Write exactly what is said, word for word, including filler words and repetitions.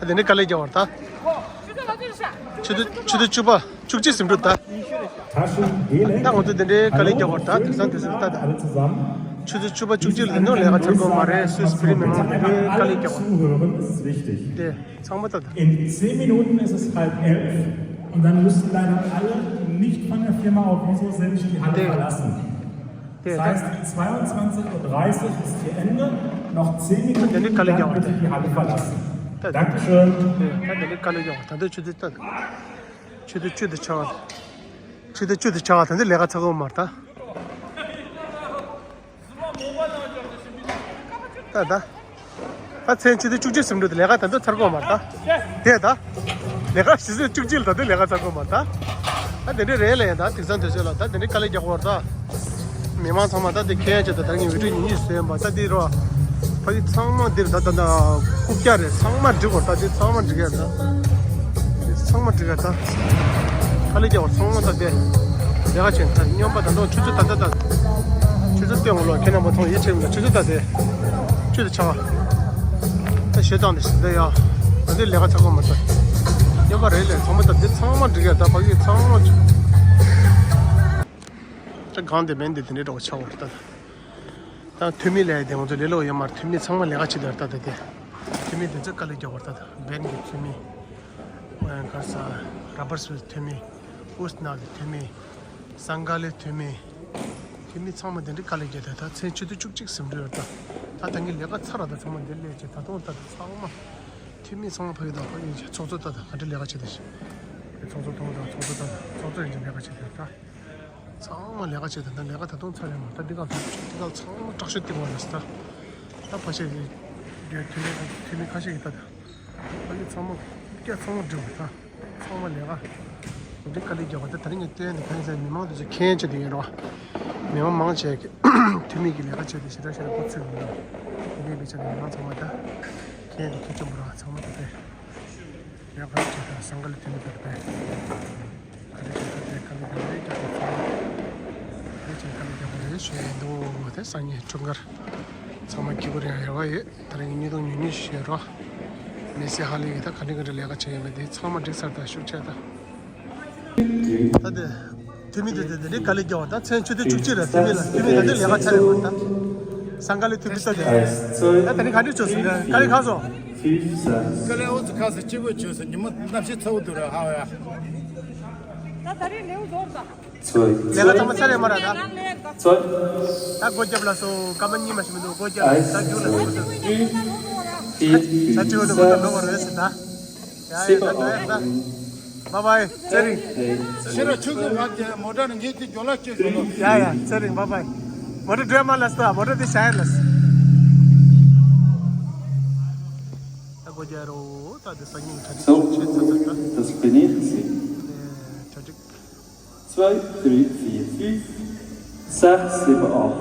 དེ་ནས་དཀའ་ལས་རྒྱག་པ་རེད་ད། ཆུ་ཚོད་ཆུ་ཚོད་བཅུ་པ་བཅུ་གཅིག་ཟིན་འགྲོ་ད། ད་ང་ཚོ་དེ་འདྲའི་དཀའ་ལས་རྒྱག་པ་རེད་ད། དེང་སང་དུས་ཚོད་ད་ད། ཆུ་ཚོད་བཅུ་པ་བཅུ་གཅིག་ལ་དེ་ནས་ལས་ཀ་ཚར་དགོས་མ་རེད། སུད་སི་བོད་རིགས་མི་མང་དེ་འདྲའི་དཀའ་ལས་རྒྱག་པ་དེ་ཚང་མ་ད་ད། In zehn Minuten ist es halb elf und dann müssen leider alle nicht von der Firma Aviso sind, die Halle verlassen. Das heißt, zweiundzwanzig Uhr dreißig ist hier Ende. Noch zehn Minuten und dann bitte die Halle verlassen. Dankeschön. ད་དེ་ནས་དཀའ་ལས་རྒྱག་པ་ད་འདི་ཆུ་ཚོད་ད། ཆུ་ཚོད་བཅུ་དང་ཕྱེད་ཀ་ཆུ་ཚོད་བཅུ་དང་ཕྱེད་ཀ་ད་འདི་ལས་ཀ་ཚར་དགོས་མ་རེད་ད། ད་ད། ད་མཚན་ཆུ་ཚོད་བཅུ་གཅིག་ཟིན་འགྲོ་དེ་ལས་ཀ་ད་འདི་ཚར་དགོས་མ་རེད་ད། དེ་ད། ལས་ཀ་ཆུ་ཚོད་བཅུ་གཅིག་ལ་ད་འདི་ལས་ཀ་ཚར་དགོས་མ་རེད་ད། ད་དེ་འདྲའི་རེད་ལ་ཡང་ད་དེང་སང་དུས་ཚོད་ལ་ད་དེ་འདྲའི་དཀའ་ལས་རྒྱག་དགོས་རེད་ད། མི་མང་ཚང་མ་ད་དེ་ཁྱེད་ཅག་ད་ད་ངས་བི་ཌིའོ་ཉུང་ཉུང་བཟོས་ཡིན་པ་ད་དེ་རོ། ཕ་གི་ཚང་མ་འདིར་ད་ད་ད་རྐུབ་བཀྱག་རེད། ཚང་མ་འགྲིག་གོ་ད་དེ་ཚང་མ་འགྲིག་ཡ་ད། དེ་ཚང་མ་འགྲིག་ཡ་ད། དཀའ་ལས་རྒྱག་པ་ཚང་མ་ད་དེ། ལས་ཀ་བྱེད་ད་སྨྱོན་པ་ད་དུང་ཆུ་ཚོད་ད་ད་ད། ཆུ་ཚོད་སྟོན་འོང་ལོ་ཁྱེད་རྣམ་པ་ཚང་ཡིད་ཆེས་མི་འདུག་ཆུ་ཚོད་ད་དེ། ཆུ་ཚོད་ཆ་བ། ད་ཞེ་སྡང་དེ་ཞེ་སྡང་ཡ། ད་དེ་ལས་ཀ་ཚང་མ་མ་ད། སྨྱོན་པ་རེད་ལས་ཚང་མ་ད་དེ་ཚང་མ་འགྲིག་ཡ་ད་ཕ་གི་ཚང་མ། ད་གང་དེ་མིན་དེ་དེ་འདྲའི་འགྲོ་བ་ཆགས་པ་རེད་ད། ད་འཐུས་མི་ལས་དེ་ང་ཚོ་ལས་སླ་པོ་ཡོད་མ་རེད། འཐུས་མི་ཚང་མ་ལས་ཀ་བྱེད་དེ་རེད་ད། ད་དེ་འཐུས་མི་དེ་ཚོས་དཀའ་ལས་རྒྱག་པ་རེད་ད། ད་བེན་གྱི་འཐུས་མི། ཨ་ག་ས་ར་བར་སི་འཐུས་མི། ཨུ་སི་ན་གི་འཐུས་མི། སང་ག་ལའི་འཐུས་མི། འཐུས་མི་ཚང་མ་དེ་འདྲའི་དཀའ་ལས་རྒྱག་དེ་ད་མཚན་ཆུ་ཚོད་བཅུ་གཅིག་ཟིན་འགྲོ་ཡོད་ད། ད་ད་ངས་ལས་ཀ་ཚར་ར་ད་ཚང་མ་འདིར་སླེབས་བྱས་ད་དུང་ད་ད་ཚང་མ། འཐུས་མི་ཚང་མ་ཕ་གི་ད་ཕ་གི་ཚོགས་གཙོ་ད་ད་ག་འདྲ་ལས་ཀ་བྱེད་དེ་ཤི། ཚོགས་གཙོ་ཐོང་ད་ཚོགས་གཙོ་ད་ད་ཚོགས་གཙོ་ཡིན་གྱི་ལས་ཀ་བྱེད་དེ་ད། ཚང་མ་ལས་ཀ་བྱེད་དེ་ད་ལས་ཀ་ད་དུང་ཚར་རེད་མ་ད་འདི་ག་ད་འདི་ག་ཚང་མ་དྲག་ཤོས་དེ་བ་རེད་ད། ད་ཕ་ཤེས་ཀྱི་འཐུས་མི་འཐུས་མི་ཁ་ཤས་ཀྱི་ད་ད། ཨ་ནི་ཚང་མ་སྐད་ཚང་མ་འགྲིག་པ་ད། ཚང་མ་ལས་ཀ་འདི་དཀའ་ལས་རྒྱག་པ་ད། ད་རིང་ངས་བལྟས་ནས་གང་ཡིན་ཟེར་མི་མང་དེ་ཚོ་མཁྱེན་ཆེ་དེ་ཡིན་རོགས། མི་མང་མང་ཆེ་གི་འཐུས་མི་གི་ལས་ཀ་བྱས་ཏེ་ཞེ་དྲག་ཞེ་དྲག་འགོ་ཚུགས་མི་འདུག་དེ་འདྲའི་བེད་སྤྱད་ནས་མི་མང་ཚང་མ་ད་མཁྱེན་དེ་མཁྱེན་ཆེན་པོ་རོགས། ཚང་མ་དེ་དེ་ལས་ཀ་བྱས་ད་སང་ག་ལའི་འཐུས་མི་དེ་དེ་ག་རེ་བྱས་ད་དེ་དཀའ་ལས་རྒྱག་པ་རེད། རྒྱག་པ་ཚང་མ་དེ་བྱས་དཀའ་ལས་རྒྱག་པ་རེད་ཞུ་ཡི་འདུག་དེ་སང་ཉིན་འཁྲུངས་སྐར་ཚང་མ་སྐྱིད་པོ་རེད། ཡག་པོ་ཡོད། ད་རིང་གི་ཉིས་སྟོང་ཉི་ཤུ་ཞེས་རོ། མི་སེར་ཧ་ལས་ཀྱི་ད་ག་ནས་ག་འདྲ་ལས་ཀ་བྱས་ཡོད་མེད་དེ་ཚང་མ་འགྲིག་ཚར། ད་ཤུགས་ཆེ་ད། ད་དེ་འཐུས་མི་དེ་དེ་དེ་རིང་དཀའ་ལས་རྒྱག་པ་ད་མཚན་ཆུ་ཚོད་བཅུ་གཅིག་རེད། འཐུས་མི་ལ་འཐུས་མི་ད་དེ་ལས་ཀ་ཚར་ཡོད་མ་ད། སང་ག་ལའི་འཐུས་མི་ད་དེ་ད་དེ་རིང་ག་འདྲ་བྱུང་སོང་། དཀའ་ལས་གང་སོང་། དཀའ་ལས་ཨོ་ཙི་ཁ་ས་སྐྱིད་པོ་བྱུང་སོང་། ཉི་མ་གནམ་གཤིས་ཚ་པོ་འདུག་ར་ཧ་ཡ། ད་ད་རིང་ལེའུ་རྫོགས་ད། ཚོད། ལས་ཀ་ཚང་མ་ཚར་རེད་མ་ར་ད། ཚོད། ད་སྒོ་རྒྱབ་ལ་སོ་སྐར་མ་གཉིས་མ་ཞིག་མི་འདུག་སྒོ་རྒྱབ་ལ་ད་རྒྱུགས་ལ་སོ་ད། ད་ཅི་བ་ལ་སྒོ་ད་ལོག་པ་རེད་ཟེར་ད། ཡ་ཡ་ད་ད་ཡ་ད། བཱའི་བཱའི་ཚེ་རིང་། ཤེས་ར་ཆུ་ཚོད་ལ་དེ་མོ་ཊ་ནི་ངས་དེ་ཇོ་ལ་སྐྱེལ་དགོས་ལོ། ཡ་ཡ་ཚེ་རིང་བཱའི་བཱའི། མོ་ཊ་འགྲོ་མ་ལ་སོ་མོ་ཊ་དེ་ཤ་ཡ་ལ་སོ། ད་སྒོ་རྒྱག་རོགས། ད་དེ་སང་ཉིན་གྲ་སྒྲིག་བྱེད་ཚར་ཚར་ད། Das bin ich. གྲ་སྒྲིག Zwei, drei, vier, fünf, sechs, sieben, acht.